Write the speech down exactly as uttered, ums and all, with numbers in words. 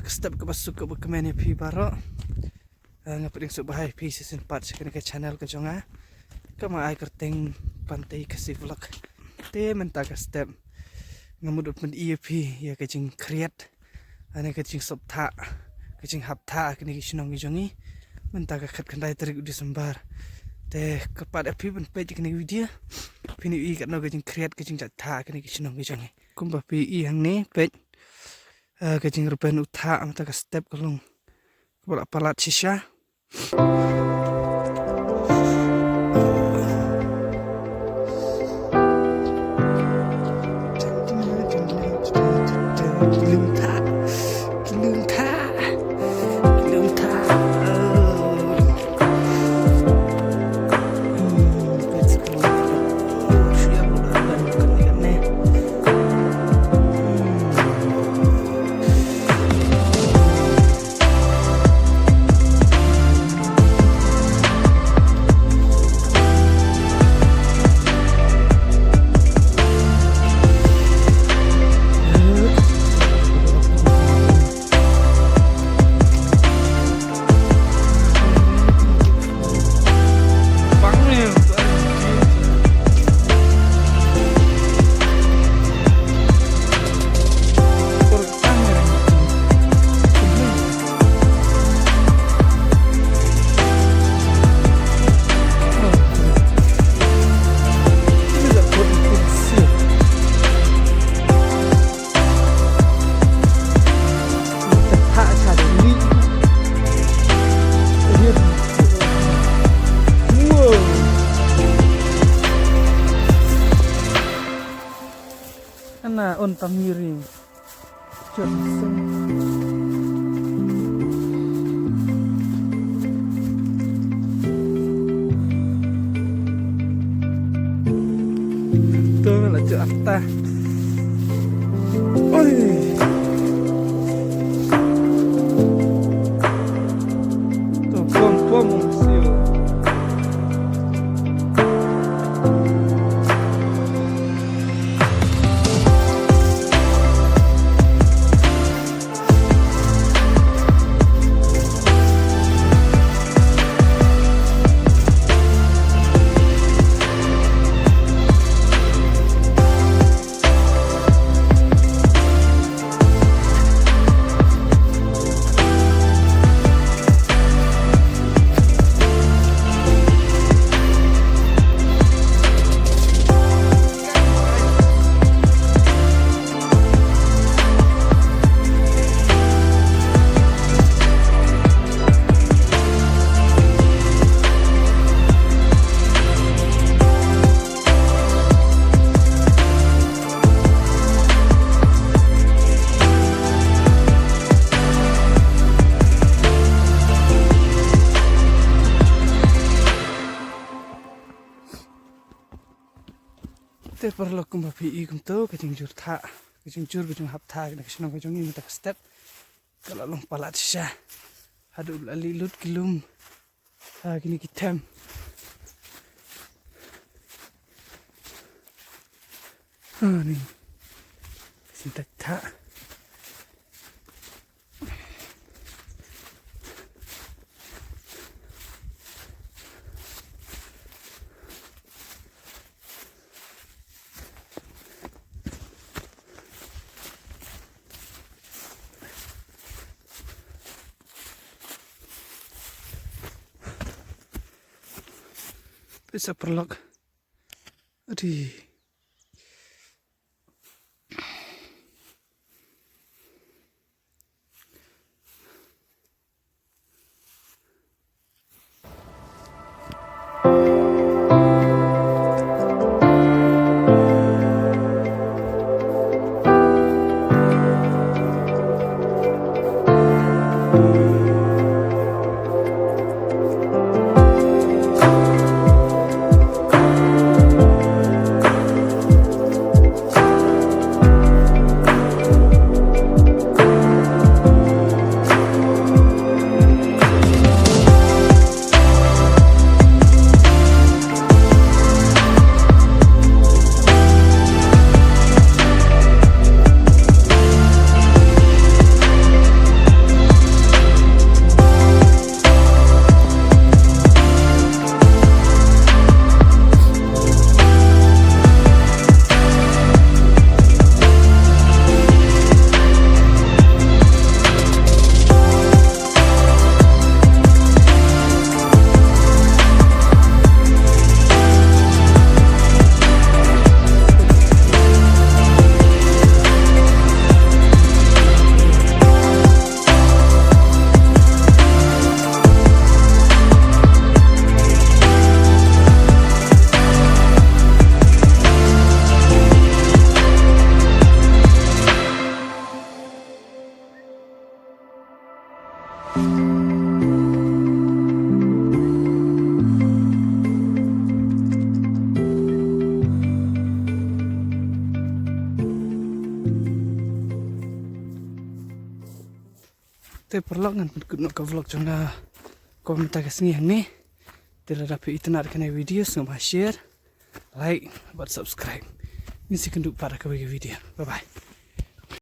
ka step kaba suk kaba kmen ïa phi baroh. Ah, nga pdiang sngewbha ïa phi shisien pat sha kane ka channel ka jong nga. Kaba ai kyrteng Pantei Khasi Vlog. Te mynta ka step nga mut ban pyni ïa phi ïa ka jingkhriat, ane ka jingsop thah, ka jinghap thah kane ka shnong ka jong ngi. Mynta ka khatkhyndai tarik u December. Te kyrpad ïa phi ban peit kane ka video. Phin ïohi katno ka jingkhriat ka jingjait thah kane ka shnong ka jong ngi. Kumba phi i hangne peit, ah, ka jingrben u thah mynta ka step ka long kaba la palat shisha. Ana on tam ngiring. Johnson. To la jot ata. Oi. To pom pom sio. Te paralok, kumba phi i kumto ka jingjur thah, ka jingjur, ka jinghap thah, ka shnong ka jong ngi mynta ka step ka la long palat shisha. Haduh la leit lut ki lum ha kine ki them. Ha ni. Ka jingtait thah. Pisa paralok. Adi. Te paralok, ngan pynkut noh ka vlog jong nga kumta ka sngi hangne. Te lada phi itynnad kane video, sngewbha share, like bad subscribe. Ngin sa ïakynduh pat ha kawei ka video. Bye bye.